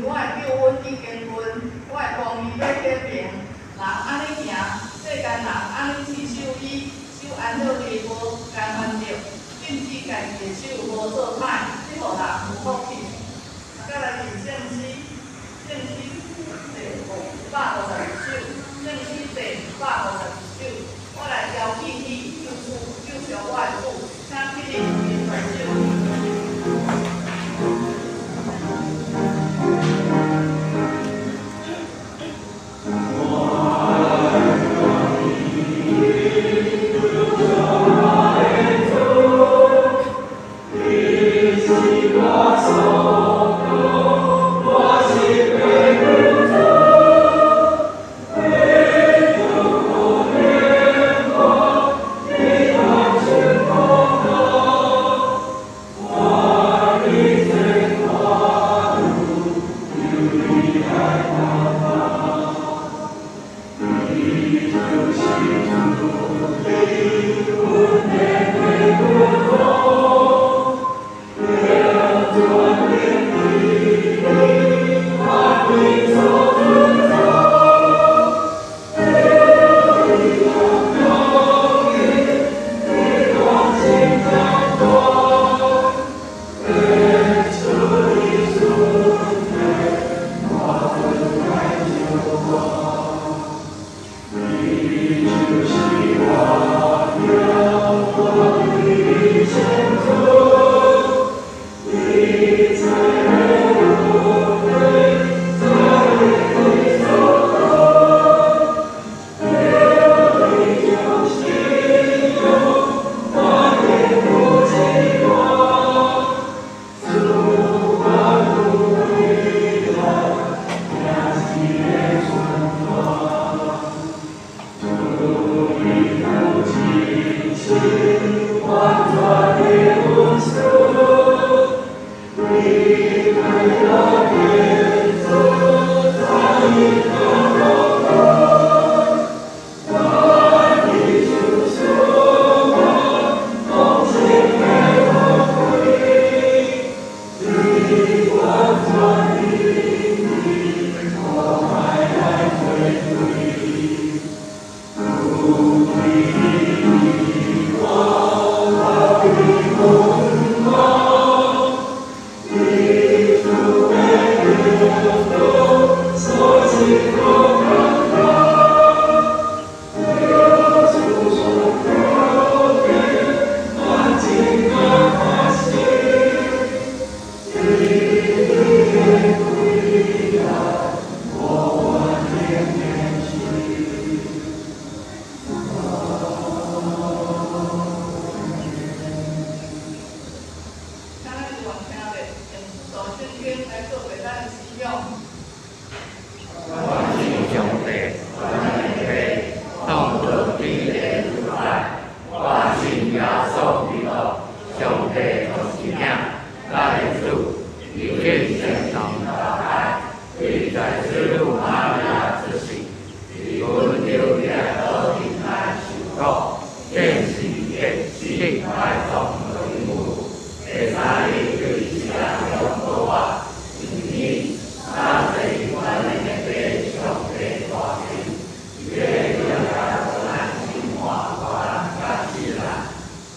我的救恩已經近，我的公義欲顯明。人按呢行，世間人按呢持守伊，守安好地無干犯著，禁止家己的手無做歹，這予人有福氣。再來是聖詩，聖詩第551首，聖詩第551首，我來邀請你救主救贖我的主，請起立舉手。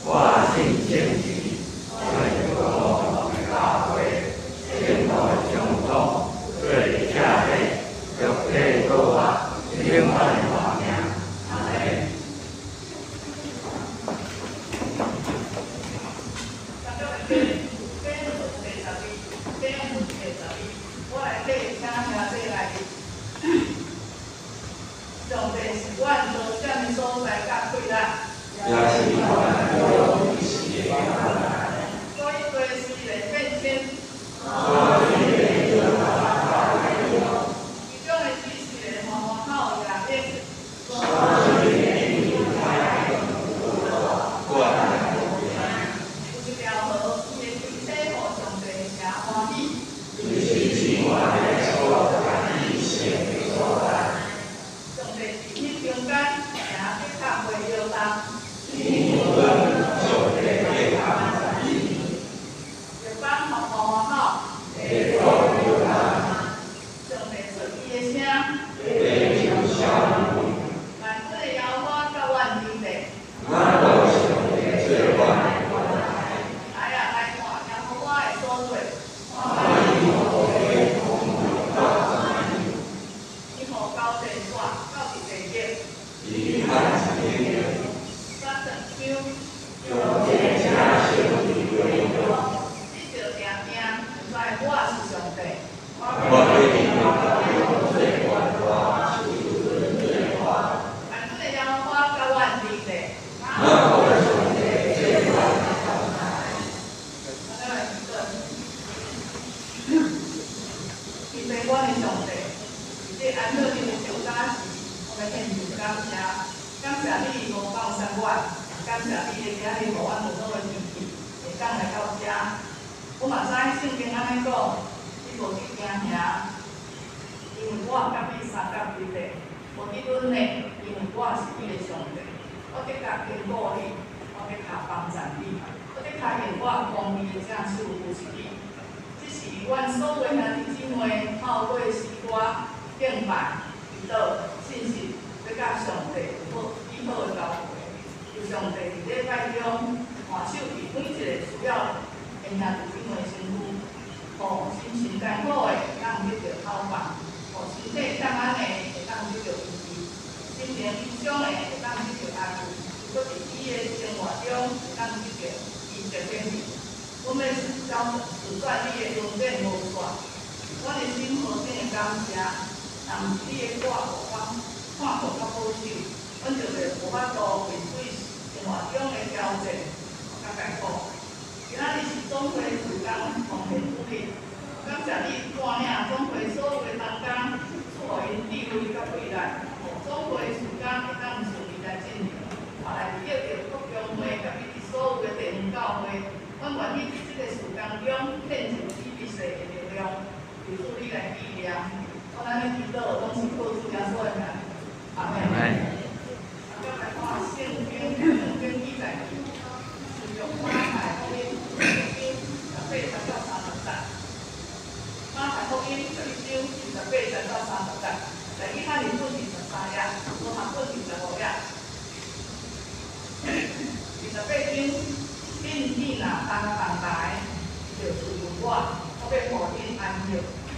我信聖神，感謝，感謝你無放殺我，感謝你今仔日予阮有好的天氣，會當來到遮。我嘛知聖經按呢講，你無去驚嚇，因為我佮你相佮佇咧，無去忍咧，因為我是你的上帝，我的確堅固你，我的確幫助你，我的確用我公義的正手扶持你。這是阮所有兄弟姊妹透過詩歌敬拜、祈禱、信實，欲佮上帝有好美好的交會。求上帝佇禮拜中，看守佇每一個需要的兄弟姊妹身軀，予心情艱苦的會當得著透放，予身體欠安的會當得著醫治，心靈憂傷的會當得著安慰，閣佇伊的生活中會當得著醫治顯現。阮欲述說你的恩典無煞，阮的心何等的感謝，若毋是你的看顧看顧佮保守，阮就袂無法度面對生活中的挑戰佮艱苦。今仔日是總會事工奉獻主日，感謝你帶領總會所有的同工，賜予𪜶智慧佮魄力，予總會事工會當順利來進行。後來得著國中會佮以及所有的地方教會，阮願意佇這个事工中獻上比細的力量，求主你來紀念。我咱的祈禱攏是靠主耶穌的名，阿門。咱來看聖經，聖經記載是用馬太福音11章28節到30節。馬太福音11章28節到30節，來以漢語本23頁，和合本25頁。28章，恁彼若同同來，就自問我，我欲予恁安息。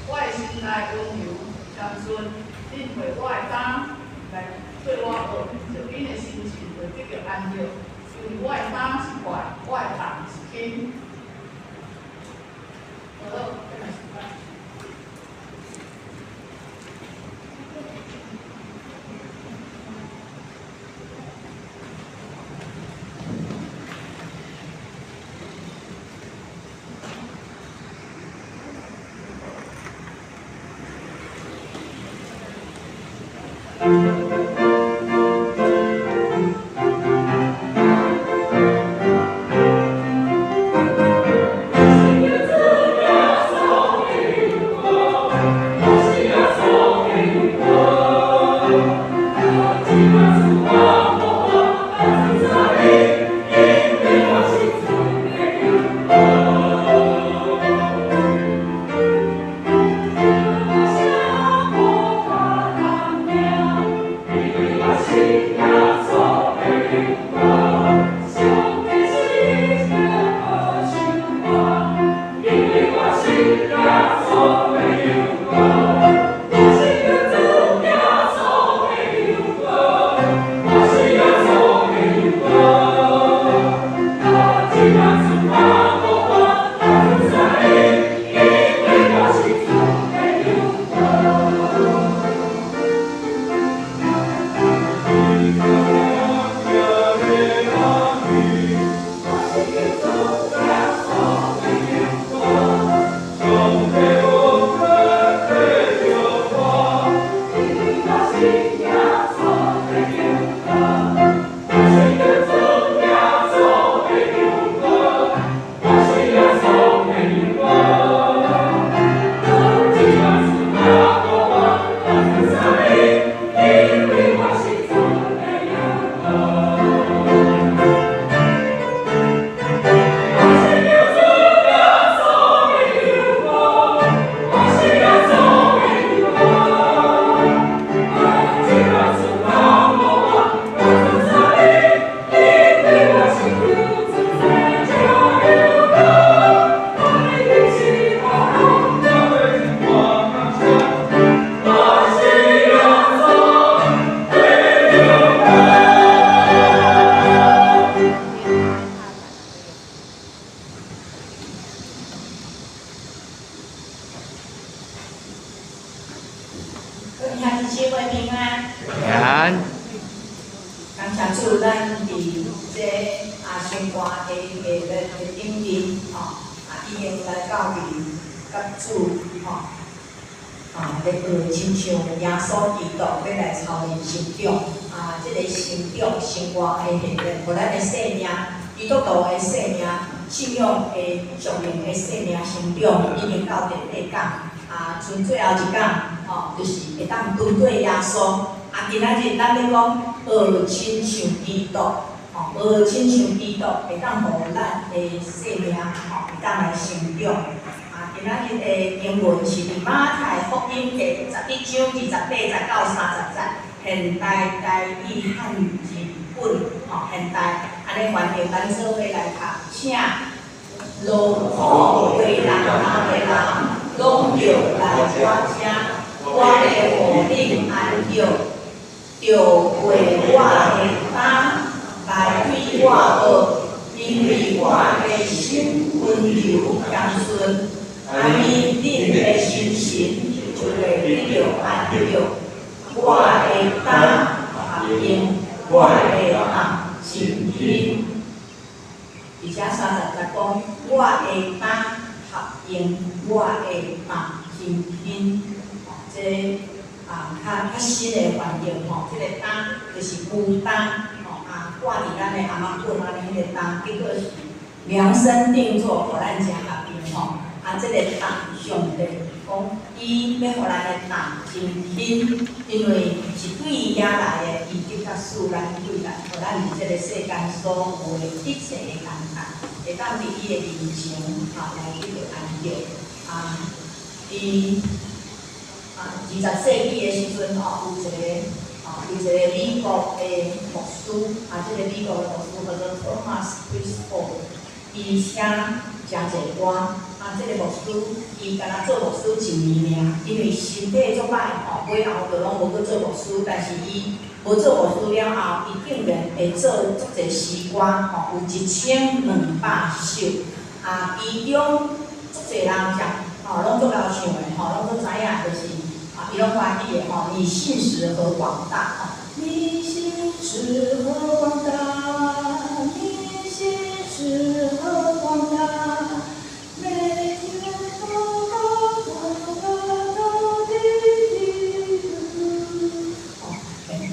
我的心內溫柔謙遜，恁背我的擔來綴我學，就恁的心情會得著安息。因為我的擔是快，我的擔是輕。好，這個時間。兄弟姊妹平安。平安。感謝主，咱佇這聖誕的的的頂日，吼，已經來到佇佮主，吼，啊，咧學親像耶穌基督欲來操練成長，啊，這個成長生活的訓練，予咱的生命，基督徒的生命，信仰的屬靈的生命成長，已經到第八講，啊，賰最後一講，吼，就是會當跟隨耶穌。啊，今仔日咱欲講學親像基督，吼，學親像基督，會當予咱的生命，吼，會當來成長。啊，今仔日的經文是佇馬太福音第11章28節到30節，現代台語漢語字本，吼，現代按呢翻譯，咱做伙來讀，請勞苦背重擔的人，攏著來我遮，我會予恁安息。著背我的擔，來對我學，因為我的心溫柔謙遜。按呢，恁的心神就會得著安息。我的擔合用，我的擔真輕。而且30節講，我的擔合用，我的擔真輕。吼，這啊較較新的翻譯吼，這個擔就是牛擔，吼啊掛佇咱的頷仔骨按呢彼個擔，結果是量身定做，予咱誠合用吼。啊，這個擔上帝講，伊欲予咱的擔真輕，因為是對伊遐來的，伊的確賜咱對咱，予咱佇這個世間所有的一切的艱難，會當佇伊的面前啊來得著安息。啊，佇20世紀的時陣吼，有一個美國的牧師，啊，這個美國的牧師叫做 Thomas Crisford，伊寫誠濟歌。啊，這個牧師伊敢若做牧師一年爾，因為身體足歹吼，尾後就攏無閣做牧師。但是伊無做牧師了後，伊竟然會做足濟詩歌吼，有1200首。啊，其中足濟人食吼，攏足𠢕唱的吼，攏足知影，就是啊，伊攏歡喜的吼。你信實何廣大吼，你信實何廣大，你信實何廣大。每天都高高高低低。哦，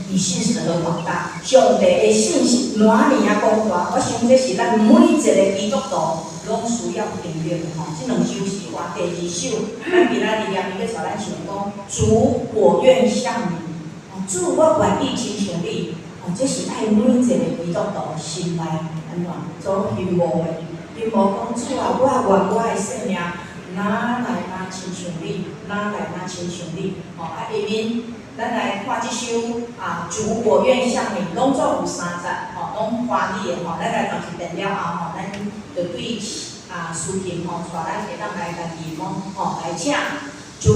你信實何廣大，上帝的信實偌爾仔廣大，我想這是咱每一個基督徒攏需要經歷的吼。這兩首詩歌，第二首，咱今仔日念伊欲帶咱想講，主，我願像你，哦，主，我願意親像你，哦，這是愛每一個基督徒心內按怎所希望的。希望講主啊，我願我的生命愈來愈親像你，愈來愈親像你。吼啊，下面咱來看這首啊，主我願像你，攏總有三節，吼，攏歡喜的吼。咱來讀一遍了後吼，咱就對啊，司琴吼，帶咱會當來來吟哦，吼，來請。主，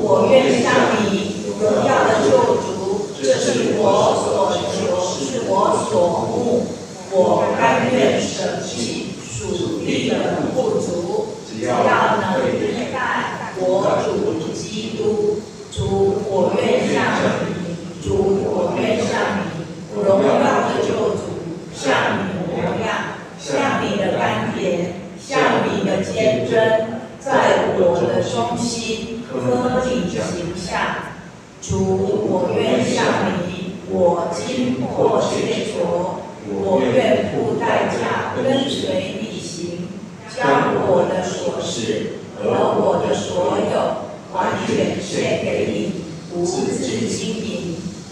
我願像你，榮耀的救主，這是我所求，是我所慕，我甘願捨棄屬地的富足，只要能依賴我主基督。主，我願像你，主，我願像你，榮耀的救主，像你模樣，像你的甘甜，像你的堅貞，在我的中心刻你形象。主，我願像你，我今迫切求，我願付代價跟隨你行，將我的所是和我的所有完全獻給你，獨自經營。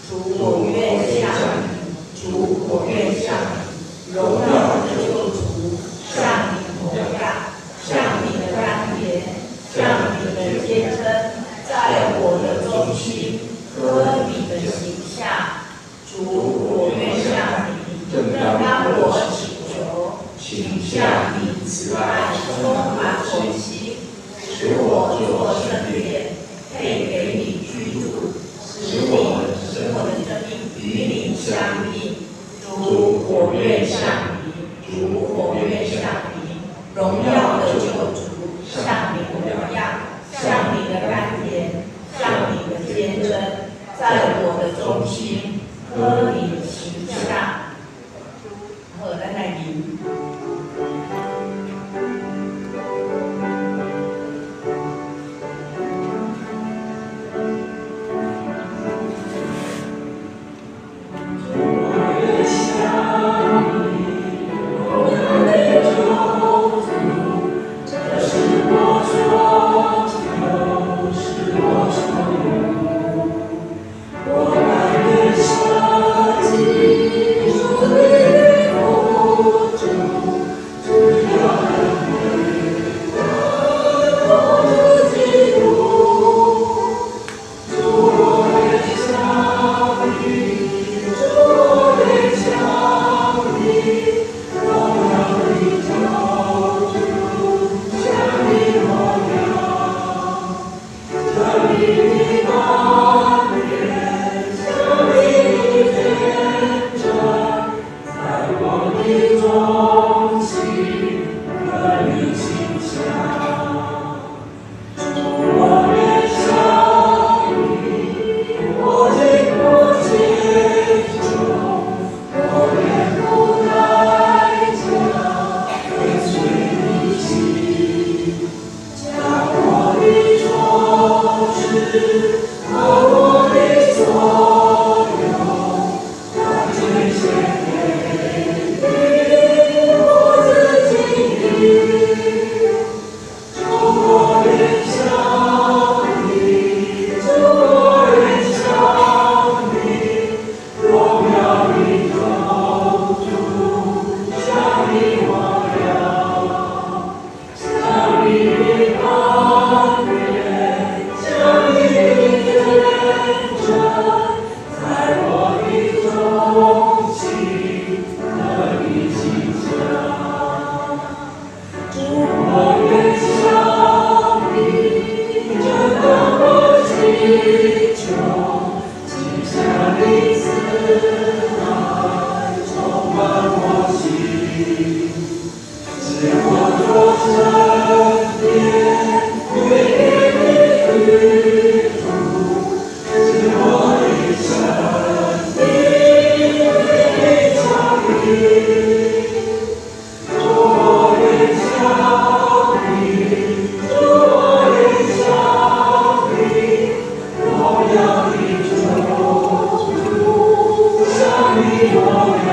主，我願像你，主，我願像你，榮耀的救主，像你模樣，像你的甘甜，像你的堅貞，在我的中心刻你的形象。主，我願像你，正當我祈求，請下你慈愛充滿我心，使我作聖殿，配給你居住，使我的生命與你相應。主，我願像你，主，我願像你，榮耀的救主，像你模樣，像你的甘甜，像你的堅貞，在我的中心刻你形象。好，咱來吟。我的所有，把这献给你，我自己的。主，我愿像你，主，我愿像你，荣耀的救主，向你我要，向你的恩典，向你的见證，在我的中心得你形象。主，我願像你，正當我祈求，請下你慈愛充滿我心，使我做聖殿，為你的居住，使我的生命與你相依。主，我願像你，主，我願像你，榮耀的救主，向你我要，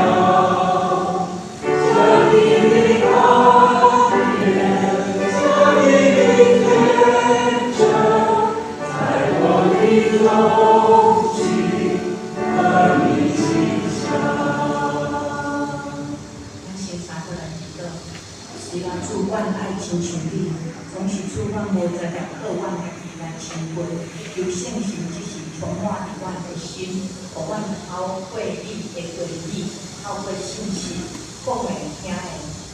向你的恩典，向你的見證，在我的中心得你形象。咱先三個來祈禱。是啊，主，阮愛親像你，總是主，阮無才調靠阮家己來親近，求聖神只是充滿佇阮的心，予阮透過你的話語，透過信息講的、聽的、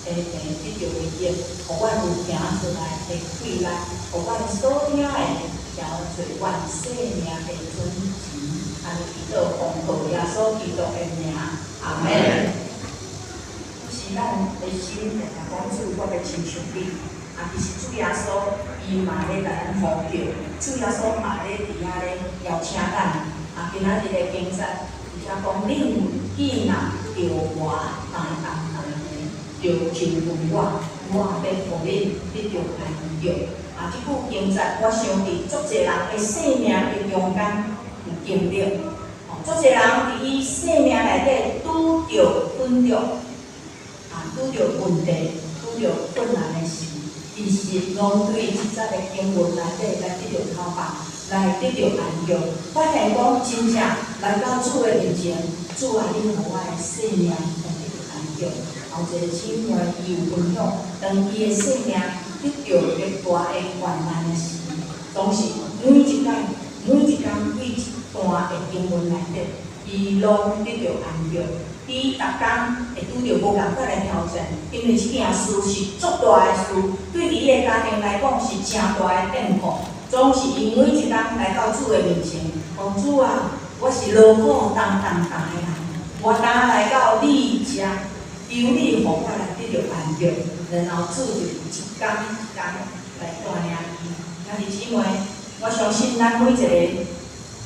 會得著利益，予阮有行出來的氣力，予阮所聽的成做阮生命的準繩。按呢祈禱，奉靠耶穌基督的名，阿門。是咱的心定定講主，我欲親像你。啊，其實主耶穌伊嘛咧共咱呼叫，主耶穌嘛咧佇遐咧邀請咱。啊，今仔日的經節，而且講恁既若著我擔擔擔的，著親近我，我欲予恁得著安息。啊，這句經節，我想佇足濟人的生命的中間有經歷。哦，足濟人佇伊生命內底拄著困著。啊，拄著問題、拄著困難的時，其實攏對這節的經文內底來得著頭髮，來得著安息。發現講真正來到主的面前，主啊，你予我的生命會得著安息。有一個姊妹，伊有分享，當伊的生命得著極大的患難的時，總是每一工、每一工對這段的經文內底，伊攏得著安息。伊逐工會拄著無仝款的挑戰，因為這件事是足大的事，對伊的家庭來講是誠大的變故。總是伊每一工來到主的面前，講主啊，我是勞苦重擔擔的人，我今來到你遮，求你予我來得著安息。然後主就一工一工來帶領伊。兄弟姊妹，我相信咱每一個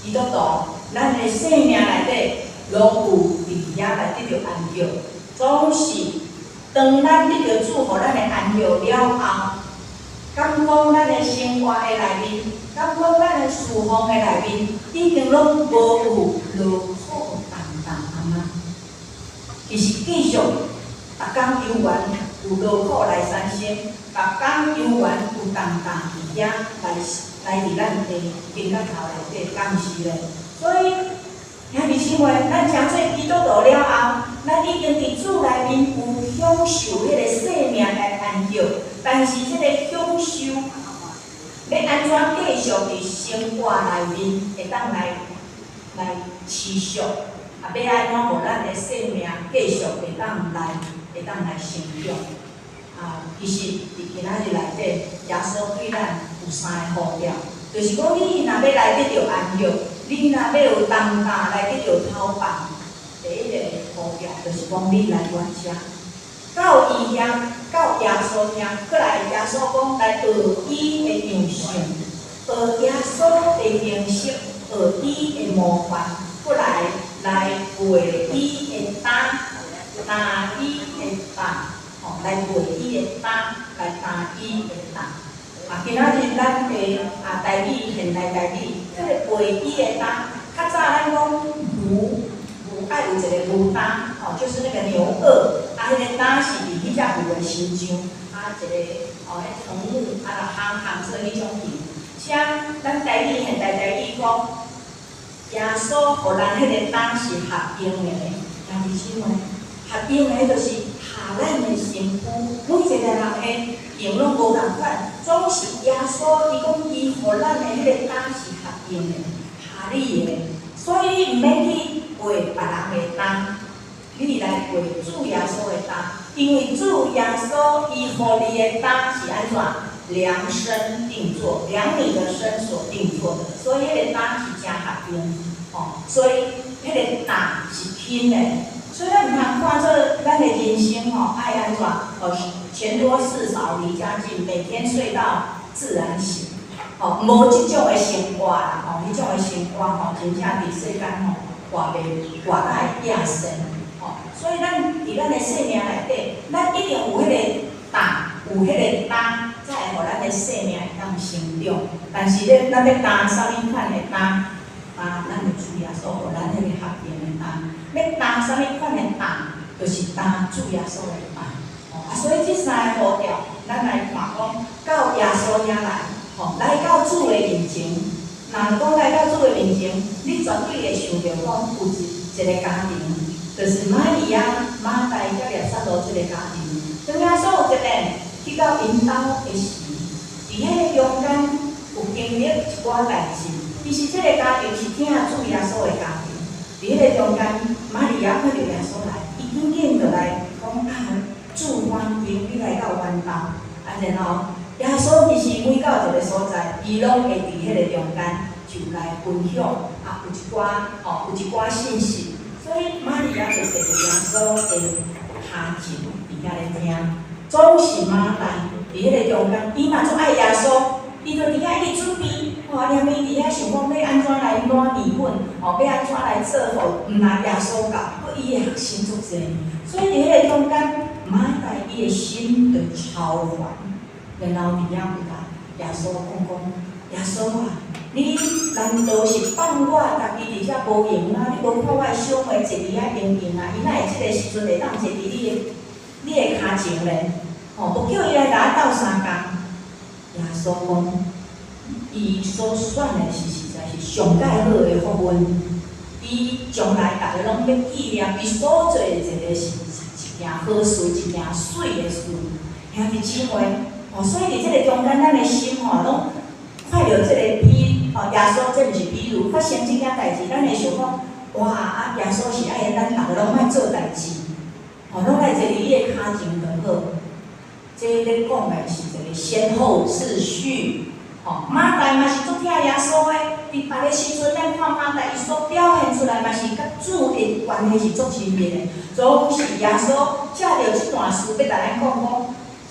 基督徒，咱的生命內底攏有佇遐來得著安息。總是當咱得著主予咱的安息了後，敢講咱的生活的內面，敢講咱的侍奉的內面，已經攏無有勞苦重擔啊嗎？其實繼續，逐工猶原有勞苦來產生，逐工猶原有重擔佇遐來來佇咱的肩胛頭內底，敢毋是咧？所以，兄弟姊妹，咱成做基督徒了後，咱已經佇主內面有享受彼個生命的安息，但是這個享受欲按怎繼續佇生活內面會當來來持續？啊，欲按怎予咱的生命繼續會當來成長？啊，其實佇今仔日內底，耶穌對咱有三个呼叫，就是講你若欲來得著安息，你若欲有重擔來得著頭放，第一个呼叫就是講你來我遮，到伊遐，到耶穌遐，閣來耶穌講來學伊的樣式，學耶穌的形式，學伊的模範，閣來來背伊的擔，擔伊的擔，吼，來背伊的擔，來擔伊的擔。啊，今仔日咱的啊台語現代台語。這個背伊的擔，較早咱講牛，牛愛有一個牛擔，吼，就是那個牛軛，啊，彼個擔是佇彼隻牛的身上，啊，一個吼，彼藤木啊，來烘烘做彼種形。遮咱台語現代台語講，耶穌予咱彼個擔是合用的，兄弟姊妹，合用的就是合咱的身軀，每一個人的形攏無仝款，總是耶穌伊講伊予咱的彼個擔是合用的，合你的，所以你毋免去背別人的擔，你來背主耶穌的擔，因為主耶穌伊予你的擔是按怎？量身定做，量你的身所定做的，所以彼個擔是誠合用，吼，所以彼個擔是輕的，所以咱毋通看做咱的人生吼，愛按怎？哦，錢多事少離家近，每天睡到自然醒，吼，無這種的生活啦，吼，彼種的生活吼，真正佇世間吼，活袂活甲會厭身，吼，所以咱佇咱的生命內底，咱一定有彼個擔，有彼個擔，才會予咱的生命會當成長。但是咧，咱欲擔啥物款的擔？擔咱的主耶穌予咱彼個合用的擔。欲擔啥物款的擔？就是擔主耶穌的擔。啊，所以這三个步驟，咱來看講，到耶穌遐來，吼，來到主的面前。若講來到主的面前，你絕對會想著講有一個家庭，就是瑪利亞、馬大佮拉撒路這個家庭。當耶穌有一遍去到𪜶兜的時，佇彼个中間有經歷一寡代誌。其實這個家庭是疼主耶穌的家庭。佇彼个中間，瑪利亞看著耶穌來，伊緊緊就來講啊，主歡迎你來到阮兜。啊，然後耶穌其實每到一個所在，伊攏會佇彼個中間就來分享啊，有一寡吼，有一寡信息。所以瑪利亞就坐佇耶穌的跤前，佇遐咧聽。總是馬大佇彼個中間，伊嘛足愛耶穌，伊就佇遐一直準備，吼，連伊佇遐想講欲按怎來攏麵粉，吼，欲按怎來做予毋若耶穌教，閣伊的學生足濟，所以佇彼個中間，馬大伊的心就操煩，然後佇遐回答耶穌講講，耶穌啊，你難道是放我家己佇遮無閒嗎？你無看我的小妹坐佇遐閒閒啊？伊哪會這個時陣會當坐佇你的跤前咧？吼，無叫伊來共我鬥相共。耶穌講，伊所選的是實在是上蓋好的福分。伊將來逐个攏欲紀念伊所做的一个是一件好事，一件媠的事。兄弟姊妹，吼，所以佇這个中間，咱的心吼，攏看著這个比吼，耶穌這毋是比喻，發生這件代誌，咱會想講，哇，啊，耶穌是愛咱逐个攏莫做代誌，吼，攏來坐佇伊的跤前就好。這咧講的是一個先後次序，吼，馬大嘛是足疼耶穌的，佇別个時陣，咱看馬大伊所表現出來嘛是佮主的關係是足親密的，總是耶穌藉著這段事欲共咱講講，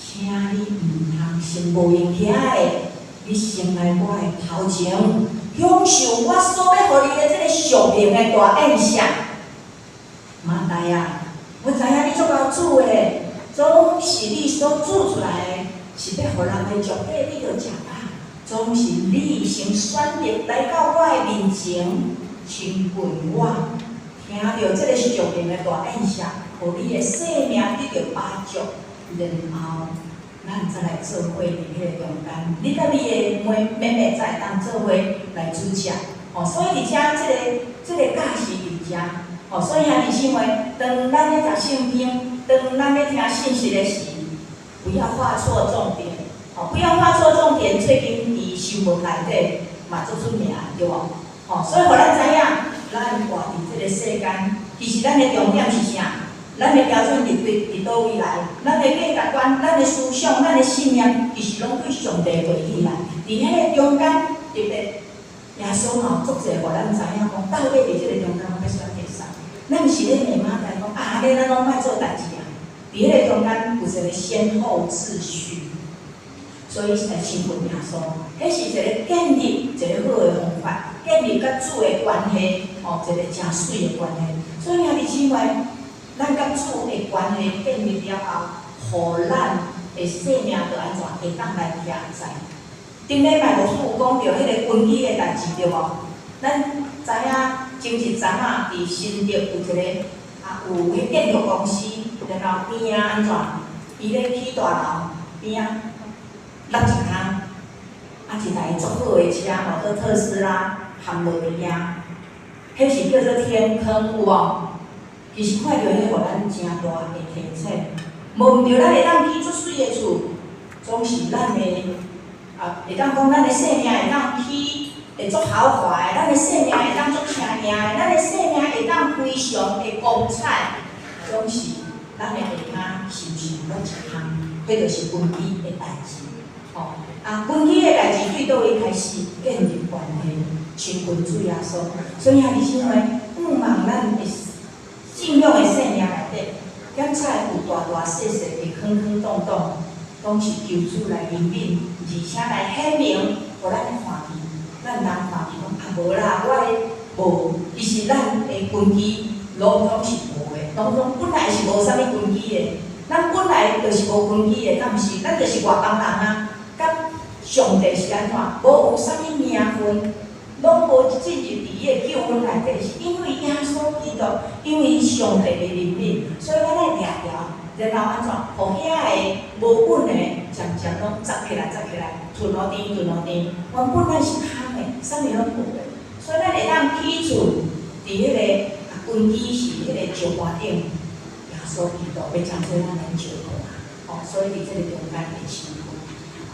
請你毋通先無閒起來，你先來我的頭前，享受我所欲予你的這個屬靈的大宴席。馬大啊，我知影你足𠢕煮的，總是你所煮出來的，是欲予人的祝福你著食飽。總是你先選擇來到我的面前，親近我，聽著這個屬靈的大宴席，予你的生命得著飽足，然後咱再來做伙佇彼個中間，你佮你的妹妹妹才會當做伙來煮食。吼，所以佇遮這個教示佇遮，吼，所以兄弟姊妹，當咱咧讀聖經，當咱咧聽信息的時，不要畫錯重點，吼，不要畫錯重點。最近佇新聞內底嘛足出名，對無？吼，所以予咱知影，咱活佇這個世間，其實咱的重點是啥？咱的標準佇佗佇佗位來？咱的價值觀、咱的思想、咱的信念，其實攏對上帝回起來。佇彼個中間，特別耶穌嘛足濟，予咱知影講，到底佇這個中間，我欲選擇啥？咱毋是咧罵馬大講啊，按呢咱攏莫做代誌啊！佇彼個中間有一個先後次序，所以來親近耶穌，彼是一個建立一個好的方法，建立佮主的關係，吼，一個誠媠的關係。所以兄弟姊妹，咱佮主的關係建立了後，予咱的生命就按怎會當來徛在頂禮拜牧師有講著彼个根基的代誌對無？咱知影前一陣仔佇新竹有一个啊，有彼建築公司，然後邊仔按怎？伊咧起大樓邊仔落一空，啊一台足好的車，吼，做特斯拉陷落佇遐，彼是叫做天坑有無？其實看著彼，予咱誠大的提醒，無毋對，咱會當起足媠的厝，總是咱的啊，會當講咱的生命會當起會足豪華的，咱的生命會當足車贏的，咱的生命會當非常的光彩，總是咱的下跤是毋是有落一空？彼就是根基的代誌，吼啊，根基的代誌對佗位開始建立關係，親近主耶穌。所以兄弟姊妹，向望咱的信仰的生命內底，檢查有大大細細的坑坑洞洞，攏是求主來憐憫，而且來顯明，予咱看見，咱人看見講啊無啦，我的無，其實咱的根基攏總是無的，攏總本來是無啥物根基的。咱本來就是無根基的，敢毋是？咱就是外邦人啊，佮上帝是按怎？無有啥物名分，攏無進入佇伊的救恩內底，是因為耶穌基督，因為上帝的憐憫，所以咱愛掠牢，然後按怎？予遐个無穩的，漸漸攏扎起來，扎起來，吞落甜，吞落甜。原本咱是空的，啥物攏無的，所以咱會當起厝佇彼个啊根基是彼個石盤頂。耶穌基督欲將做咱來照顧啊，吼，所以佇這個中間會辛苦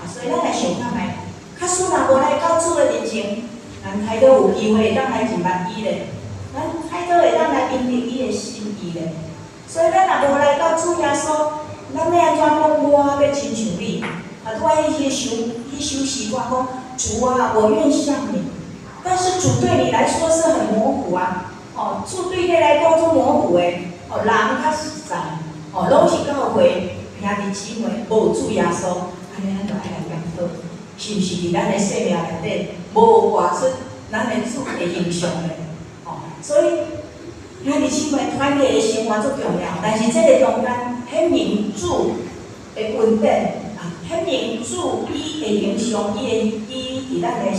啊，所以咱來想看覓，假使若無來到主的面前，咱太多有機會會當來認捌伊咧，咱太多會當來明白伊的心意咧。所以咱若無來到主耶穌，咱欲按怎講我欲親像你？啊，拄仔彼首詩歌講主啊，我願像你，但是主對你來說是很模糊啊，哦，主對你來講足模糊的。哦，人較實在，哦，攏是教會兄弟姊妹，無主耶穌，按呢咱就愛來檢討，是毋是佇咱的生命內底無活出咱的主的形象咧？哦，所以兄弟姊妹團體的生活足重要，但是這个中間顯明主的恩典啊，顯明主伊的形象，伊的伊佇咱的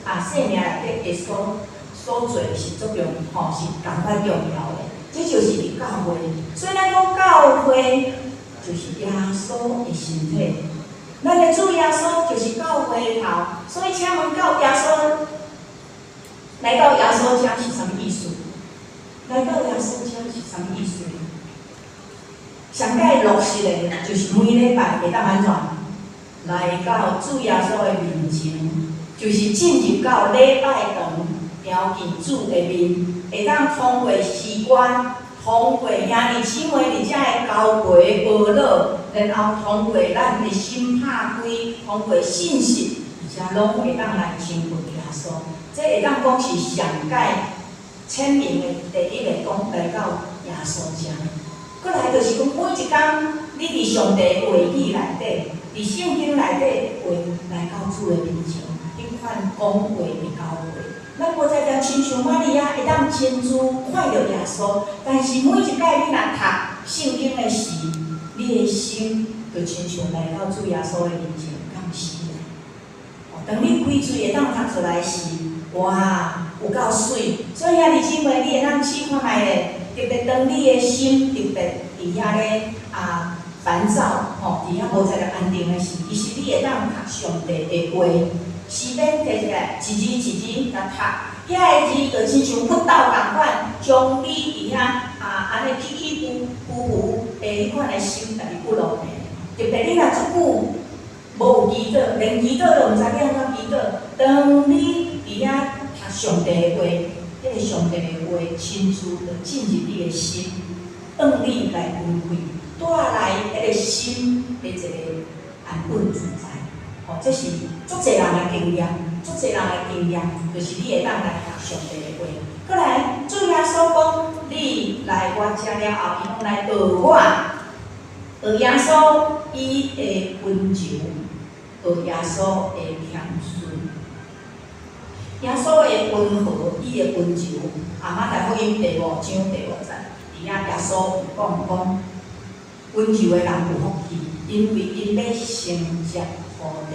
啊生命內底的所做是足重，吼，是仝款重要的。這就是佇教會，所以咱講教會就是耶穌的身體，咱的主耶穌就是教會的頭。所以請問到耶穌來到耶穌遮是啥物意思？來到耶穌遮是啥物意思？上蓋落實的，就是每禮拜會當按怎來到主耶穌的面前，就是進入到禮拜堂，朝見主的面。會當通過詩歌，通過兄弟姊妹佇遮的交陪學樂，然後通過咱的心拍開，通過信息，而且攏會當來親近耶穌。這會當講是上蓋鮮明的第一個講來到耶穌遮。閣來就是講每一工，你佇上帝話語內底，佇聖經內底話來到主的面前，彼款講話的交陪。咱無才才親像瑪利亞會當親自看著耶穌，但是每一擺你若讀聖經的時，你的心就親像來到主耶穌的面前，敢毋是咧？哦，當你開喙會當讀出來時，哇，有夠媠！所以兄弟姊妹，你會當試看覓咧？特別當你的心特別佇遐咧啊煩躁，吼，佇遐無才個安定的時，其實你會當讀上帝的話。詩篇提起來，一字一字共讀，遐个字就親像骨頭仝款，將你佇遐啊按呢起起伏伏伏的彼款的心，共伊骨落來。特別你若足久無有祈禱，連祈禱都毋知欲按怎祈禱。當你佇遐讀上帝的話，彼个上帝的話親自就進入你的心，向你來恩惠，帶來彼个心的一个安穩自在。吼，這是足濟人的經驗，足濟人的經驗，就是你會當來讀上帝的話。閣來，主耶穌講：你來我遮了後，伊講來學我，學耶穌伊的溫柔，學耶穌的謙遜。耶穌的溫和，伊的溫柔，啊，馬太福音第五章第五節，佇遐耶穌有講講，溫柔的人有福氣，因為𪜶欲承接土地。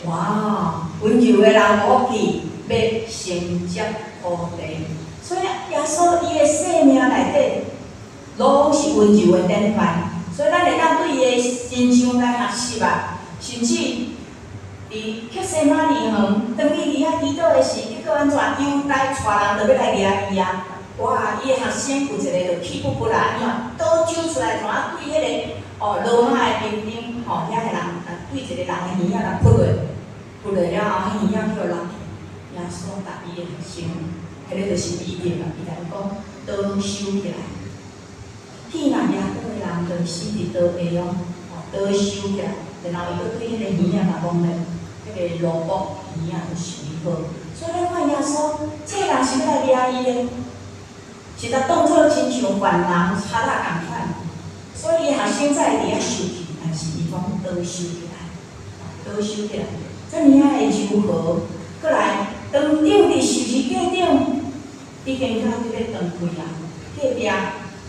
哇！溫柔的人有福氣，欲承接土地。所以耶穌伊的生命內底，攏是溫柔的典範。所以咱會當對伊的身上來學習啊，甚至佇客西馬尼園，當伊佇遐祈禱的時，結果按怎？猶大帶人就欲來掠伊啊！哇！伊的學生有一个就氣噗噗啦，按怎？刀抽出來，怎啊對彼个哦羅馬的兵丁吼遐个人，啊對一個人的耳仔來噗落，噗落了後，彼耳仔去予落去。耶穌共伊的學生，彼个就是彼得啊，伊共伊講刀收起來。見若掠刀的人，就死佇刀下哦，吼刀收起來，然後伊閣對彼个耳仔來講咧，彼个蘿蔔耳仔就修理好。所以咱看耶穌，這个人是欲來掠伊的，實在當作親像犯人賊仔仝款，所以伊學生才會佇遐受氣，但是伊講刀收起來，刀收起來，遮爾仔的柔和，閣來當釘佇十字架頂，已經到這個斷氣啊，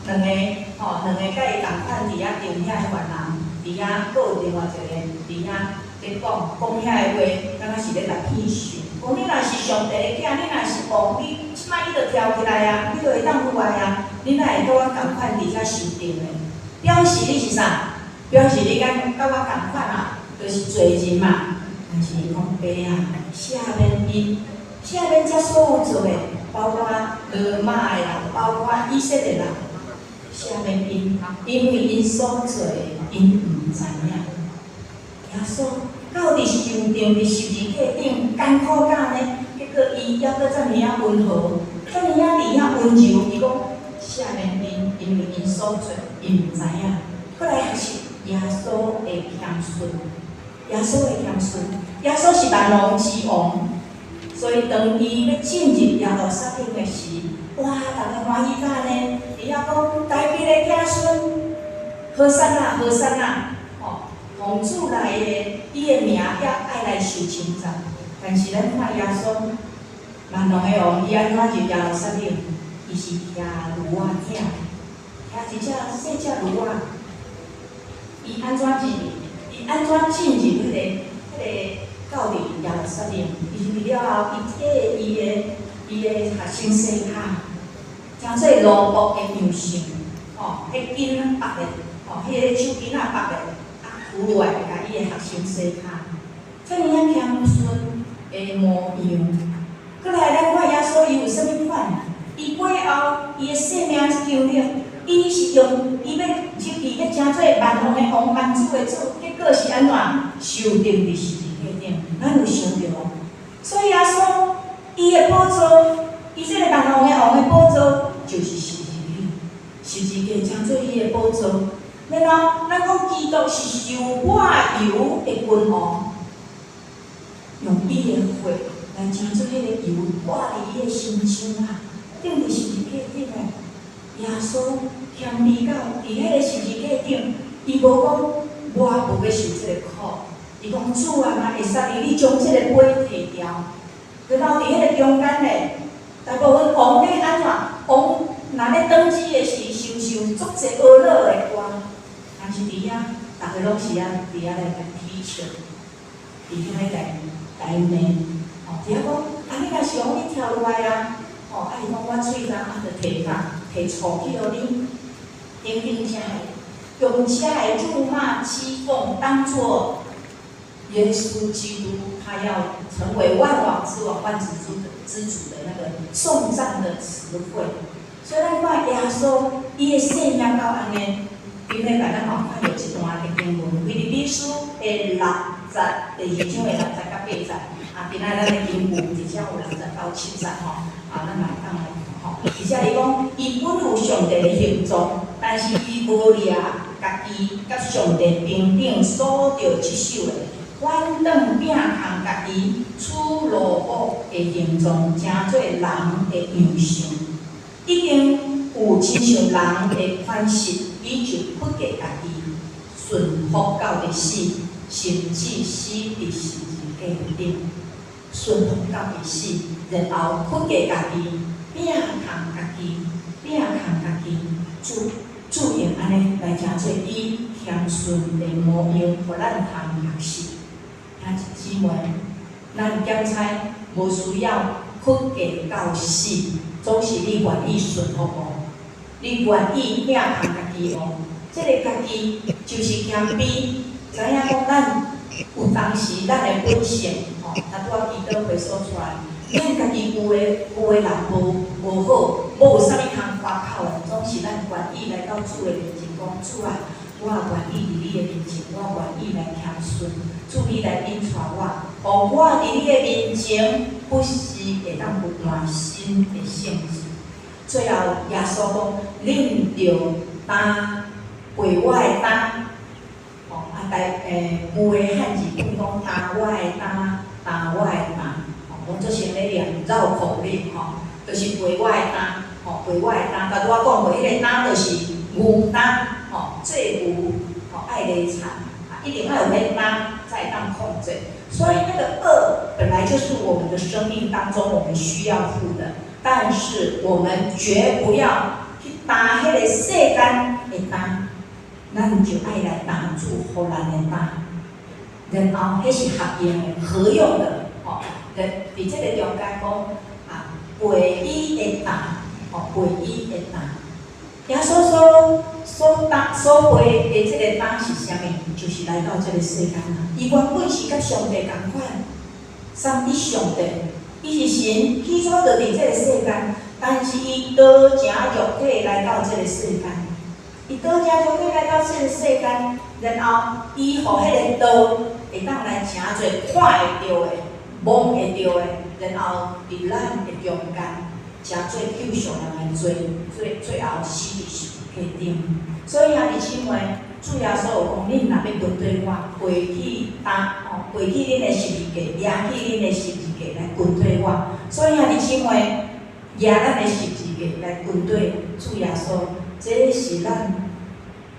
隔壁兩个吼，兩個佮伊仝款佇遐釘遐的犯人，佇遐閣有另外一個佇遐咧講講遐个話，敢若是咧共騙笑。講你若是上帝的囝，你若是王，你這擺你就跳起來啊，你就會當落來啊，你哪會佮我仝款佇遮受釘的？表示你是啥？表示你敢佮我仝款啊，就是罪人嘛。但是伊講爸啊，赦免𪜶，赦免這所有做的，包括羅馬的人，包括以色列人，赦免𪜶，因為𪜶所做的，𪜶毋知影。耶穌到佇受釘佇十字架頂艱苦甲按呢，結果伊猶閣遮爾仔溫和，遮爾仔佇遐溫柔，伊講赦免𪜶，因為𪜶所做，𪜶毋知影。閣來學習耶穌的謙遜，耶穌的謙遜，耶穌是萬王之王，所以當伊欲進入耶路撒冷的時，哇！逐家歡喜甲按呢，佇遐講大衛的子孫，和散那，和散那，吼，奉主來的，伊的名也愛來受稱讚。但是咱看耶穌，萬王的王，伊按怎入耶路撒冷？伊是騎驢仔仔，騎一隻細隻驢仔。伊按怎進入？伊按怎進入彼個到佇耶路撒冷？伊入去了後，伊替伊的學生洗跤，成做奴僕的樣式，吼，彼巾縛咧，吼，彼个手巾仔縛咧，啊，扶落來共伊的學生洗跤，遮爾仔謙遜的模樣。閣來，咱看耶穌伊有啥物款？伊過後，伊的生命經歷，伊是用伊欲入去欲成做萬王的王、萬主的主，結果是按怎？受釘佇十字架頂，咱有想著無？所以耶穌伊的寶座，伊這個萬王的王的寶座，就是十字架，十字架成做伊的寶座。然後，咱講基督是受抹油的君王，用伊的血來成做彼個油，抹佇伊的身上啊，釘佇十字架頂的。耶穌謙卑到佇彼個十字架頂，伊無講我無欲受這個苦，伊講主啊，若會使你將這個杯提掉。然後佇彼個中間咧，大部分王咧按怎？王若咧登基的時，受受足濟呵咾的歌，但是佇遐，逐家攏是啊，佇遐來共取笑，佇遐咧共共罵，吼，佇遐講，啊你若是王，你跳落來啊！吼，啊伊講我喙焦啊，就提啥？提醋去予你，等等遮个，用遮个辱罵譏諷當作耶穌基督，他要成為萬王之王、萬主之主的那個頌讚的詞彙。所以咱看耶穌，伊的生命到按呢，頂禮拜咱嘛有看著一段的經文，腓立比書的六節，第二章的六節佮八節。啊，今仔咱的經文佇遮有六節到七節吼，啊，咱嘛會當來看吼。而且伊講，伊本有上帝的形狀，但是伊無掠家己佮上帝平等所著執守的，反轉摒空家己，取奴僕的形狀，成做人的樣式。已經有親像人的款式，伊就屈低家己，順服到佇死，甚至死佇十字架頂。順服到佇死，然後屈低家己，摒空家己，摒空家己，主主用按呢來成做伊謙遜的模樣，予咱通學習。兄弟姊妹，咱檢採無需要屈價到死，總是你願意順服無？你願意摒空家己無？這个家己就是謙卑，知影講咱有當時咱的本性，吼，頭拄仔基督回溯出來，咱家己有的人無好，無有啥物通誇口的，總是咱願意來到主的面前講，主啊，我願意佇你的面前，我願意來謙遜，主你來引帶我，予我佇你的面前，不時會當不斷新的性質。最後耶穌講，恁著擔背我的擔，吼啊，台舊的漢字本講擔我的擔，擔我的擔，吼，攏做成咧念繞口令吼，就是背我的擔，吼，背我的擔。頭拄仔講過，彼个擔就是牛擔，吼，做牛吼愛犁田，啊，一定愛有彼擔才會當控制。所以那個軛本來就是我們的生命當中我們需要負的，但是我們絕不要去擔彼个世間的擔，咱就愛來擔主予咱的擔，然後彼是合用的、合用的，吼。佇這個中間講啊，背伊的擔，吼，背伊的擔。耶穌所擔所背的這個擔是啥物？就是來到這個世間啊。伊原本是佮上帝仝款，三一上帝，伊是神，起初就佇這個世間，但是伊道成肉體來到這個世間，伊道成肉體來到這個世間，然後伊予彼个道會當來成做看會著的、摸會著的，然後佇咱的中間，成做救贖人的罪，最後死佇十字架頂。所以兄弟姊妹，主耶穌有講，恁若欲跟隨我，背起擔吼，背起恁的十字架，掠起恁的十字架來跟隨我。所以兄弟姊妹，掠咱的十字架來跟隨主耶穌，這是咱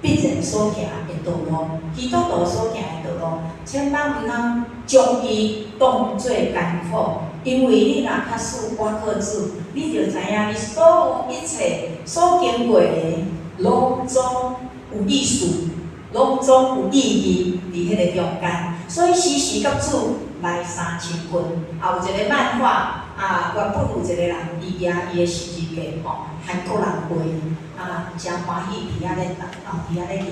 必然所行的道路，基督徒所行的道路，千萬毋通將伊當做艱苦，因為你若確實倚靠主，你就知影你所有一切所經過的，攏總有意思，攏總有意義佇彼个中間。所以時時佮主來相親近。啊，有一个漫畫，啊，原本有一個人，伊舉伊的十字架，吼，韓國人畫的，啊，誠歡喜佇遐咧，哦，佇遐咧舉。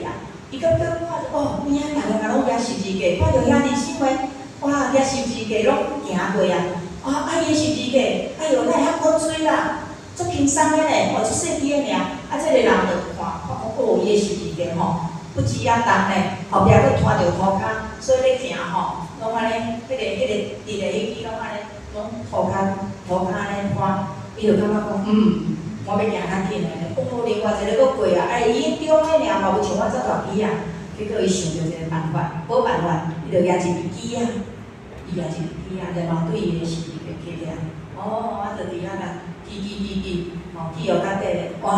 伊感覺看著哦，邊仔逐个人攏舉十字架，看著兄弟姊妹，哇，舉十字架攏行過啊，啊，啊，伊的十字架，哎喲，哪會遐古錐啦，足輕鬆的呢，吼，足細支的爾，啊，這个人就看，看講，哦，伊的十字架吼，不止遐重呢，後壁閣拖著塗跤，所以咧行吼，攏按呢，彼个直的彼支攏按呢，攏塗跤按呢拖，伊就感覺講，我欲行較緊的，哦，另外一个閣過啊，哎，伊中的爾嘛無像我遮大支啊，結果伊想著一个辦法，無辦法，伊就舉一支枝仔，伊舉一支枝仔，然後對伊的十字架起來，哦，啊，就佇遐共支支支支，吼，支予較底，哇，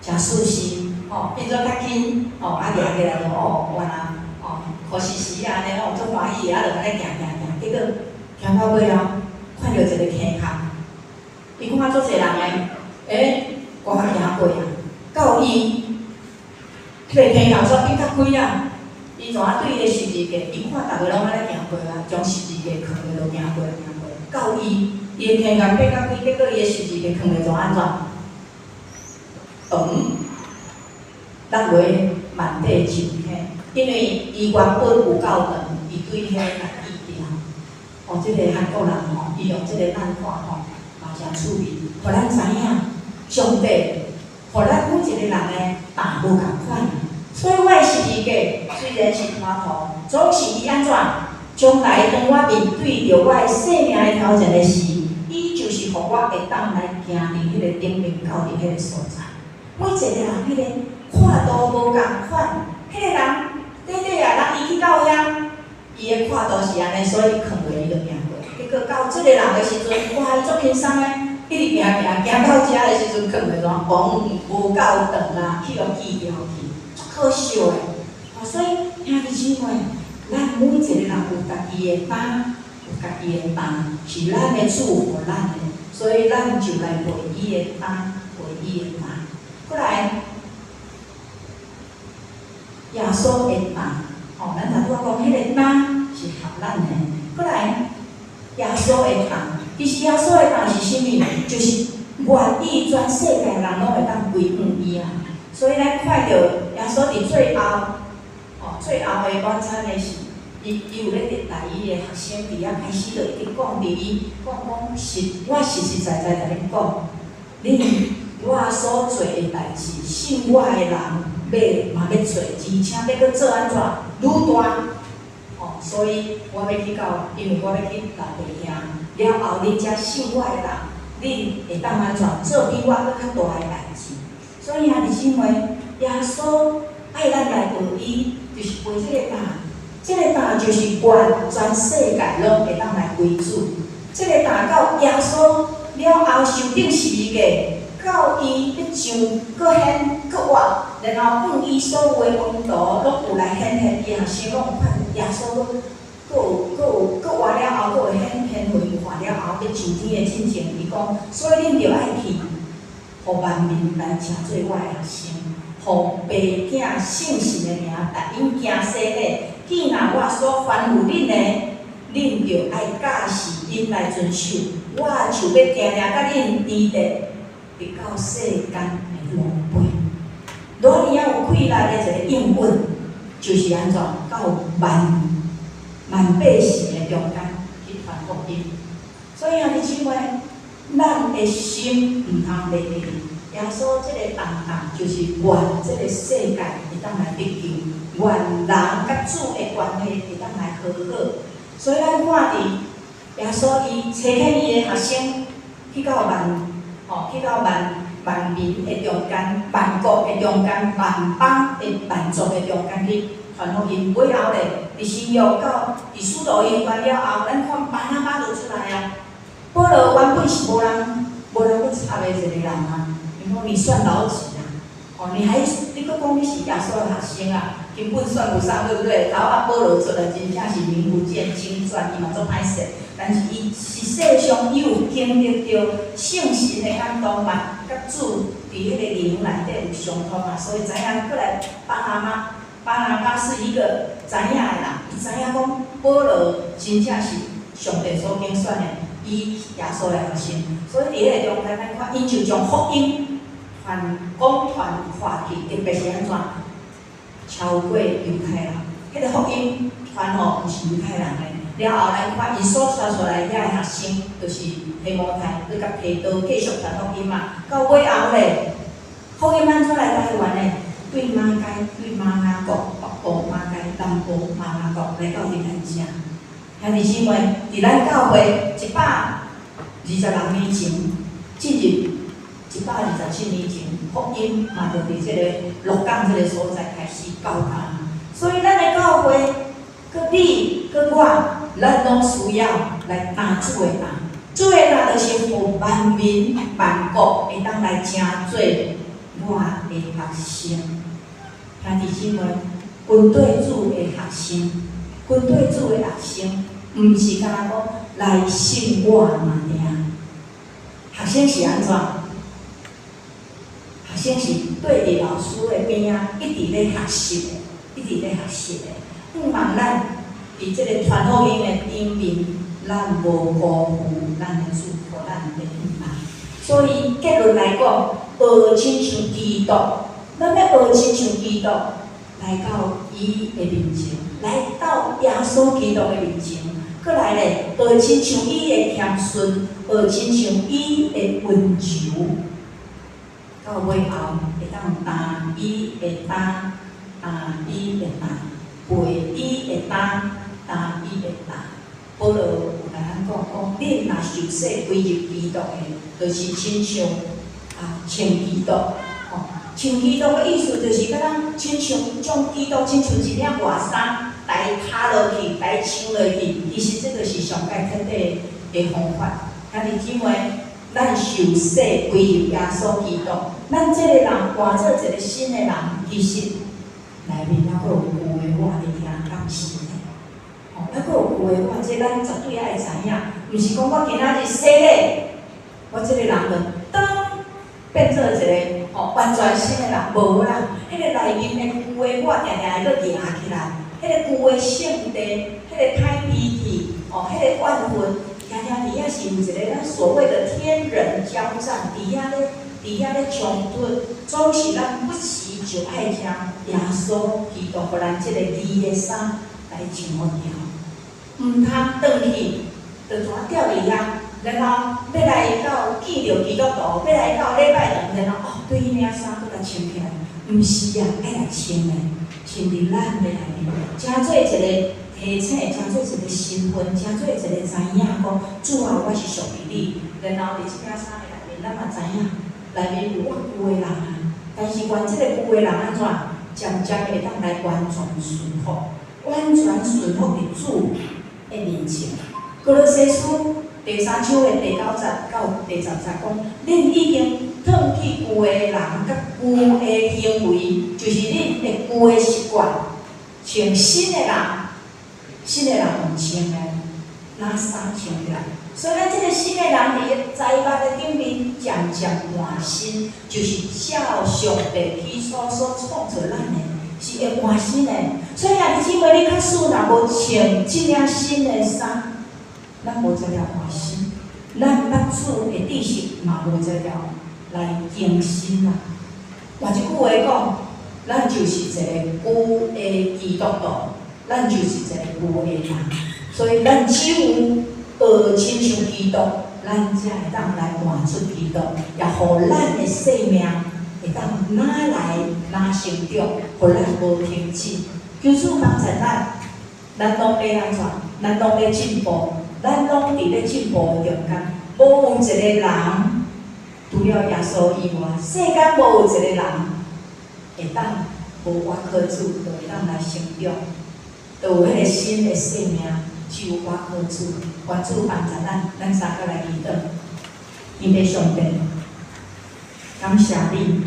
誠舒適，吼，變做較輕，吼，啊，舉起來就哦，原來，吼，可惜死啊，按呢吼，足歡喜的，啊，就按呢行行行，結果行到尾後，看著一个坑坎，伊看足濟人的，欸，我較行過啊，到伊，彼个坑坎煞變較開啊，伊怎啊對伊的十字架，伊看逐个攏按呢行過啊，將十字架囥咧就行過行過，到伊，伊的坑坎變較開，結果伊的十字架囥咧怎按怎？長，落落滿地樹坑，因為伊原本有夠長，伊對彼共锯掉。哦，這個韓國人吼，伊用這個漫畫吼，嘛誠趣味，予咱知影上帝，予咱每一個人的擔無仝款。所以我的十字架雖然是拖塗，總是伊按怎？將來當我面對著我的生命的挑戰的時，伊就是予我會當來行佇彼个頂面到佇彼个所在。每一個人彼個闊度無仝款，彼個人短短啊，人伊去到遐，伊的闊度是按呢，所以囥落伊就行過。結果到這個人的時陣，哇，伊足輕鬆的，一直行行行到遮的時陣，囥落怎？嘣，無夠長啊，去予鋸掉去，足可惜的。哦，所以兄弟姊妹，咱每一個人有家己的擔，有家己的擔，是咱的主予咱的，所以咱就來背伊的擔，背伊的擔。過來，耶穌的擔，吼，咱頭拄仔講彼个擔是合咱的。閣來，耶穌的擔，其實耶穌的擔是啥物？就是願意全世界人攏會當歸向伊啊。所以咱看著耶穌佇最後，哦，最後的晚餐的時，伊有咧帶伊的學生佇遐開始就一直講佇伊講講實，我實實在在共恁講，恁我所做的代誌，信我的人欲嘛欲做，而且欲閣做按怎愈大。哦，所以我欲去到，因為我欲去老爸遐，了後恁遮信我的人，恁會當按怎做比我閣較大的代誌。所以兄弟姊妹，耶穌愛咱來學伊，就是背這個擔，這個擔就是願全世界攏會當來歸主。這個擔到耶穌了後受釘十字架，到伊欲上閣顯閣活，然後向伊所有的門徒攏有來顯現，伊學生攏有看耶穌閣閣有閣有閣活了後，閣有顯現予𪜶看了後，欲上天的進前，伊講，所以恁著愛去，予萬民來成做我的學生，予父子聖神的名帶𪜶行洗禮。既若我所吩咐恁的，恁著愛教示𪜶來遵守。我就欲定定佮恁佇咧，直到世間的落尾。偌爾仔有氣力的一個應允，就是按怎到萬萬百姓的中間去傳福音。所以兄弟姊妹，咱的心毋通袂記，耶穌這個重擔就是願這個世界會當來得救，願人佮主的關係會當來和好。所以咱看佇耶穌伊差遣伊的學生去到萬，吼，去到萬萬民的中間、萬國的中間、萬邦的萬族的中間去傳福音。尾後咧，佇新約到佇使徒行傳了後，咱看巴拿巴就出來啊。保羅原本是無人欲插的一個人啊，伊講你算老幾啊？哦，你還你閣講你是耶穌的學生啊？根本算不上，對不對？頭仔保羅出來真正是名不見經傳，伊嘛足歹勢。但是伊實際上伊有經歷著聖神的感動嘛，佮主佇彼個靈內底有相通啊，所以知影閣來巴拿巴，巴拿巴是一個知影的人，伊知影講保羅真正是上帝所揀選的，伊耶穌的學生，所以佇彼個中間，咱看𪜶就將福音傳講傳看去，特別是按怎超過猶太人，彼個福音傳予毋是猶太人的。了後咱看𪜶所帶出來遐个學生，就是提摩太，閣佮提多繼續傳福音嘛。到尾後咧，福音按怎來台灣的？對馬該、對瑪拿國、北部馬該、南部瑪拿國來到佇咱遮。兄弟姊妹，佇咱教會126年前進入127年前，福音嘛就佇這個鹿港這個所在開始到達。所以咱的教會，閣你，閣我，咱攏需要來擔主的擔。主的擔就是予萬民萬國會當來成做我的學生。兄弟姊妹，跟綴主的學生，跟綴主的學生，毋是干焦講來信我嘛爾。學生是按怎？學生是綴佇老師的邊仔，一直咧學習的，一直咧學習的。向望咱佇這個傳福音的頂面，咱無辜負咱的主予咱的向望。所以結論來講，學親像基督，咱欲學親像基督，來到伊的面前，來到耶穌基督的面前，閣來咧，學親像伊的謙遜，學親像伊的溫柔，到尾後會當擔伊的擔，擔伊的擔，背伊的擔，擔伊的擔。保羅有共咱講講，恁若受洗歸入基督的，就是親像啊，穿基督，吼，穿基督的意思就是敢若親像將基督親像一領外衫，來跤落去，來穿落去。其實這就是上蓋徹底的方法。兄弟姊妹，咱受洗歸入耶穌基督，咱這個人換做一個新的人，其實內面猶閣有舊的我佇遐，敢是呢？吼，猶閣有舊的我，這咱絕對愛知影，毋是講我今仔日洗禮，我這個人就噔變做一個吼完全新的人，無啦，彼個內面的舊的我，定定會閣行起來，彼个舊的性地，彼個歹脾氣，哦，彼個怨恨，常常佇遐是有一个咱所謂的天人交戰，佇遐咧衝突，總是咱不時就愛請耶穌基督，予咱這个義的衫來穿好掉，毋通轉去，就怎吊佇遐，然後欲來到見著基督徒，欲來到禮拜堂，然後哦，對彼領衫閣共穿起來，毋是啊，愛來穿的，穿佇咱的內面，成做一个提醒，成做一个身份，成做一个知影講，主啊，我是屬於你。然後佇這件衫的內面，咱嘛知影，內面有我舊的人啊。但是願這個舊的人按怎，漸漸會當來完全順服，完全順服佇主的面前。歌羅西書第三章的第九節到第十節講，恁已經褪去舊的人佮舊的行為，就是恁的舊的習慣，穿新的人，新的人毋穿的，拿衫穿起來。所以咱這個新的人佇災難的頂面漸漸換新，就是照上帝起初所創造咱的，是會換新的。所以兄弟姊妹，你假使若無穿這領新的衫，咱無材料換新，咱捌主的知識嘛無材料來更新啦。換一句話講，咱就是一個舊的基督徒，咱就是一個舊的人，所以咱只有學親像基督，咱才會當來活出基督，也予咱的生命會當愈來愈成長，予咱無停止。求主幫助咱，咱攏欲按怎？咱攏咧進步，咱攏佇咧進步的中間，無有一個人除了耶穌以外，世間無有一個人會當無倚靠主，就會當來成長，就有彼個新的生命。只有倚靠主，願主幫助咱，咱三個來祈禱。天父上帝，感謝你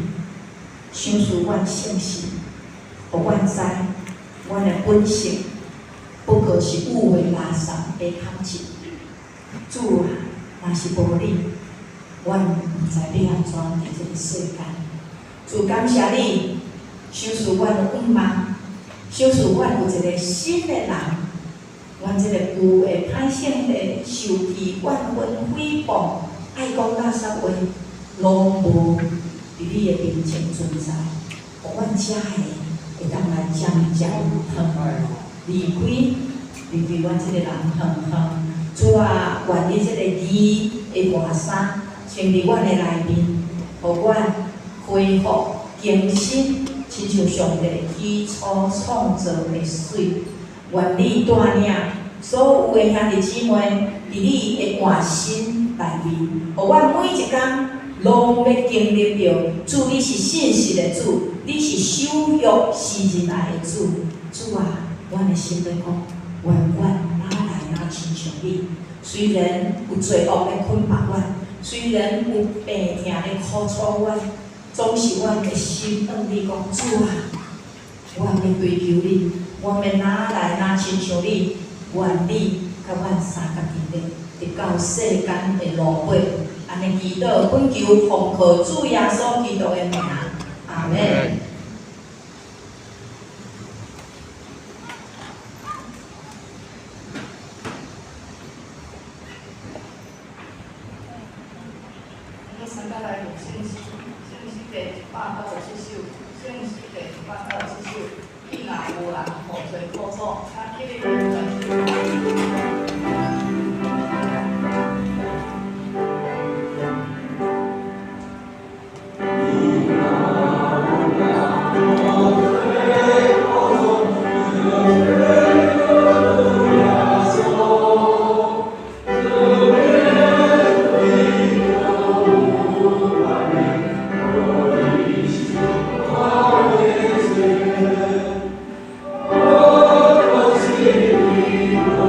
賞賜阮聖神，予阮知阮的本性不過是有的垃圾的坎質。主啊，若是無你，阮毋知欲按怎佇這个世間。主感謝你賞賜阮仰望，賞賜阮有一个新的人。阮這个舊的歹性地、受氣、怨恨、誹謗、愛講垃圾話，攏無佇你的面前存在，予阮遮个會當來漸漸遠離開，離開阮這个人遠遠。主啊，願你這个義的外衫穿佇阮的內面，予阮恢復更新，親像上帝起初創造的媠。願你帶領所有的兄弟姊妹，佇你的換新內面，予阮每一工攏欲經歷著主，你是信實的主，你是守約施仁愛的主。主啊，阮的心欲講，願阮愈來愈親像你。雖然有罪惡咧捆綁阮，雖然有病痛咧苦楚阮，總是阮的心向你講，主啊，我欲追求你。我欲愈來愈親像你，願你佮阮相佮佇咧，直到世間的落尾。按呢祈禱，懇求奉靠主耶穌基督的名，阿們。我們三個來讀聖詩，聖詩第197首，聖詩第197首。伊若無人予揣苦楚，請起立來。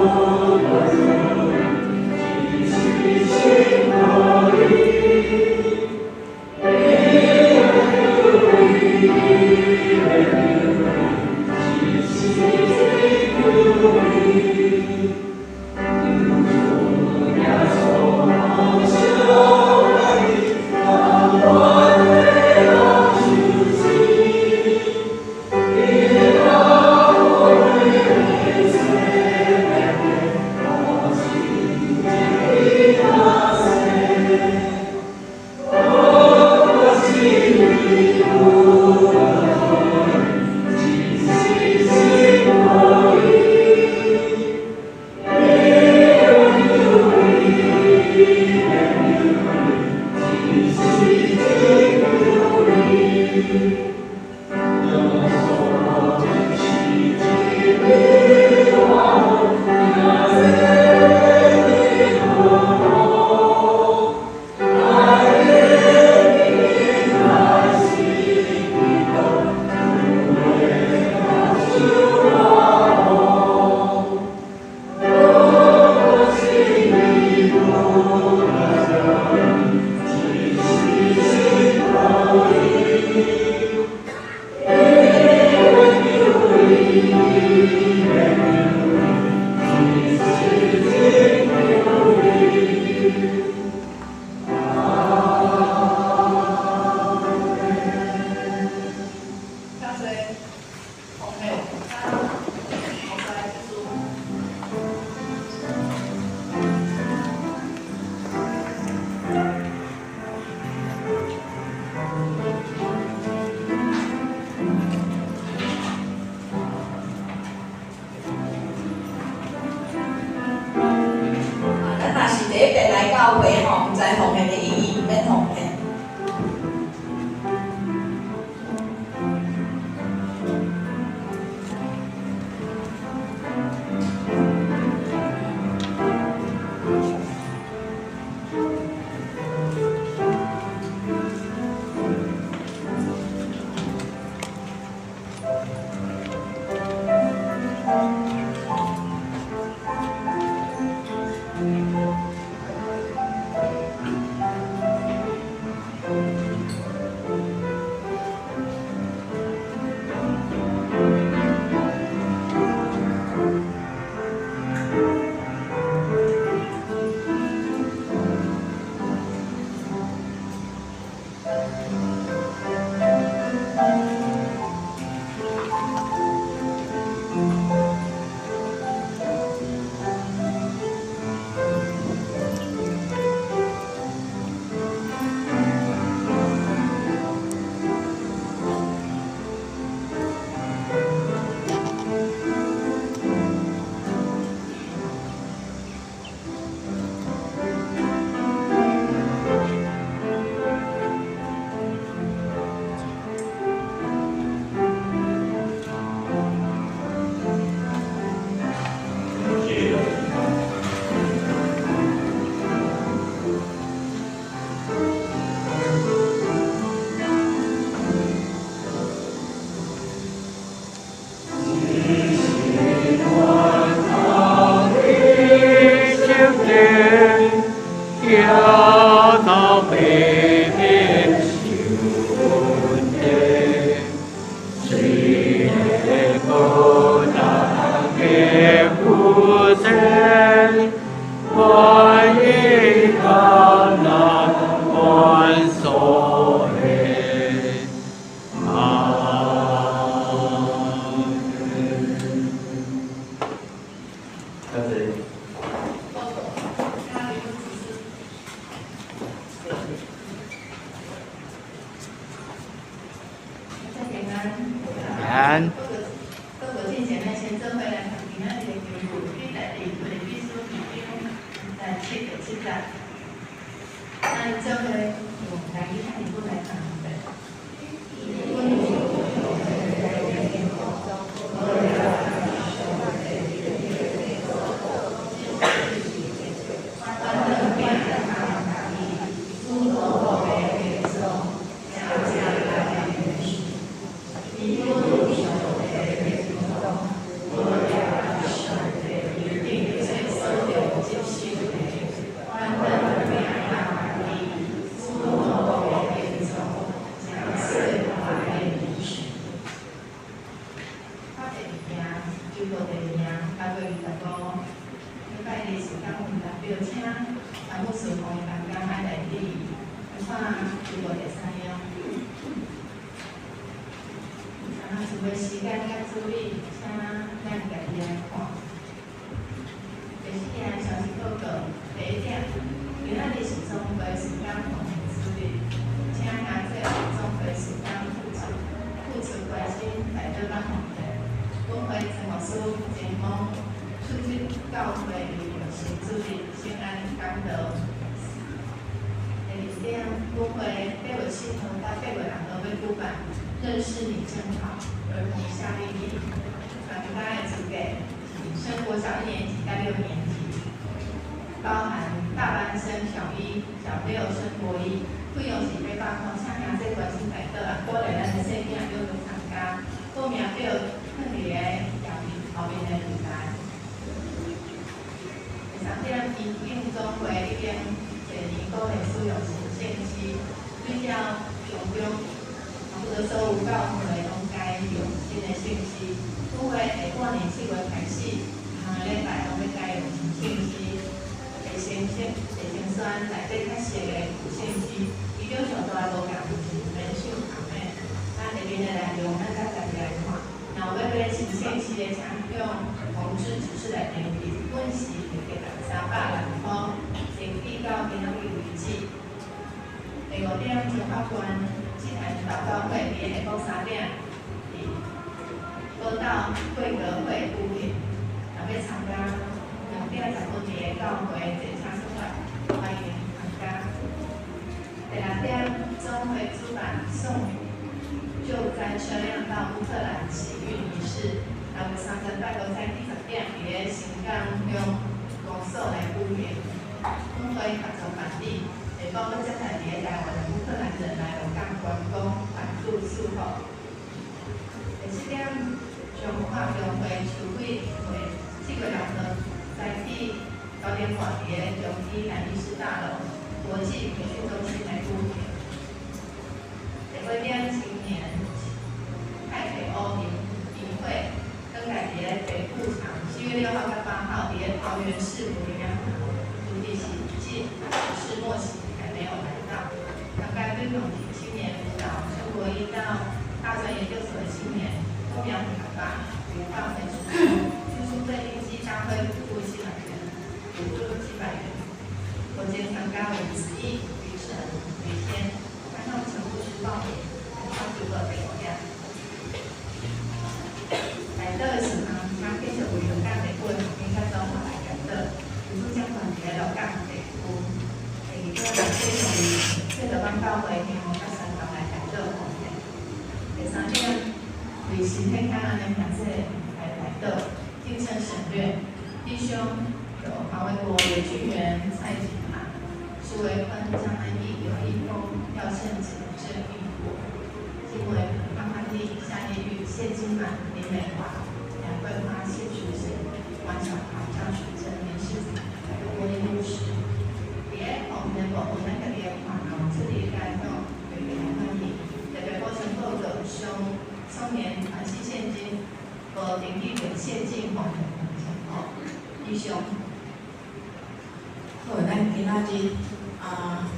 Oh, 苗爸爸刘道培叔叔，住宿费另计大会付700元，补助700元。火箭参加吴子义、于晨、于天，潘向陈牧师报名，潘向九个北欧亚。来到的时候，请继续为香港地区的学生甲中华来祈祷，求主掌权伫咧鹿港地区。第二个，继续为这个邦教会香港甲山东来祈祷奉献。第三点，为身体较安的兄弟来祈祷，敬称省略。弟兄有黄维国、刘俊元、蔡锦涵、苏维坤、张安义、刘义峰、廖胜杰、郑玉国、金维、潘潘丽、夏丽玉、谢金满、林美华、梁桂花、谢淑贤、王小华、张淑珍、林世子、刘国林牧师。伫咧奉献部分，咱家己的看哦，这里该讲特别来欢迎，特别补充报告，上少年团契现金无登记为现金奉献情况。以上。好，咱今仔日啊，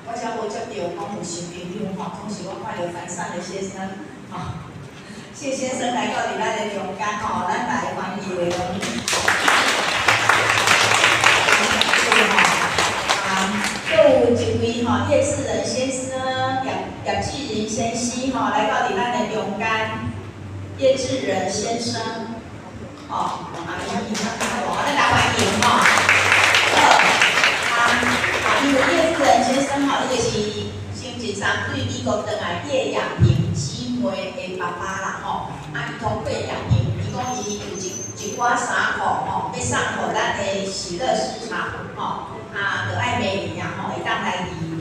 我才无接著讲有新朋友吼，总是我看著凡善的先生吼，谢先生來到佇咱的中間吼，咱來歡迎。啊，閣有一位吼葉志仁先生、葉志仁先生吼，來到佇咱的中間。葉志仁先生，吼，啊，伊咱來歡迎吼。好，啊，因為葉志仁先生吼，伊就是先一站對美國轉來葉亞平姊妹的爸爸啦吼。啊，伊通過亞平，伊講伊有一寡衫褲吼，欲送予咱的喜樂市場吼。啊，就愛明年啊吼，會當來義賣。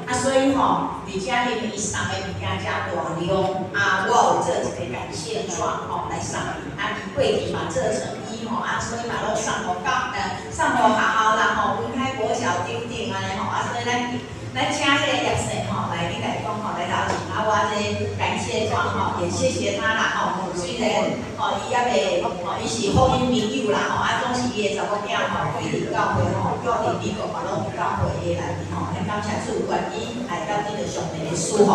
啊，所以吼，佇遮因為伊送的物件誠大量，啊，我有做一個感謝狀吼來送伊。啊，伊過去嘛做成衣吼，啊，所以嘛攏送予送予學校啦吼，文開國小等等按呢吼，啊，所以咱請彼個葉生吼來你來講吼，來頭前啊，我這感謝狀吼，也謝謝他啦吼。雖然吼，伊猶未吼，伊是福音朋友啦吼，啊，總是伊的查某囝吼，規日教會吼，住佇美國嘛攏有教會的內面吼，咱感謝主願意來到這個上帝的賜福。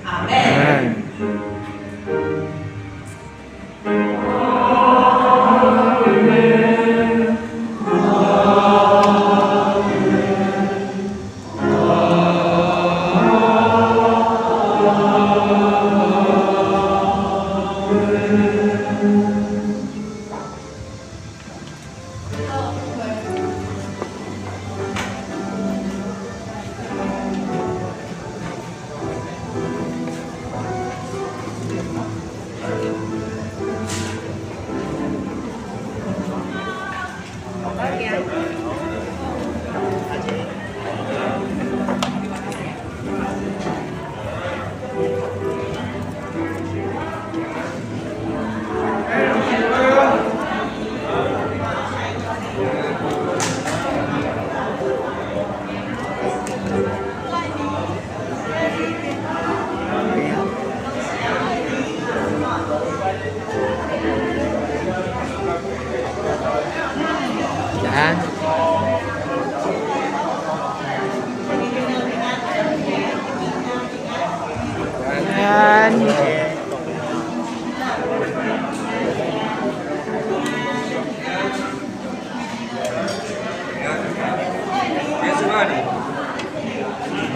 阿門。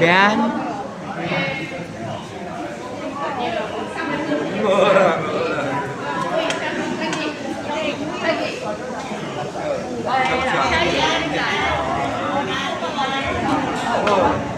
免。無啦無啦。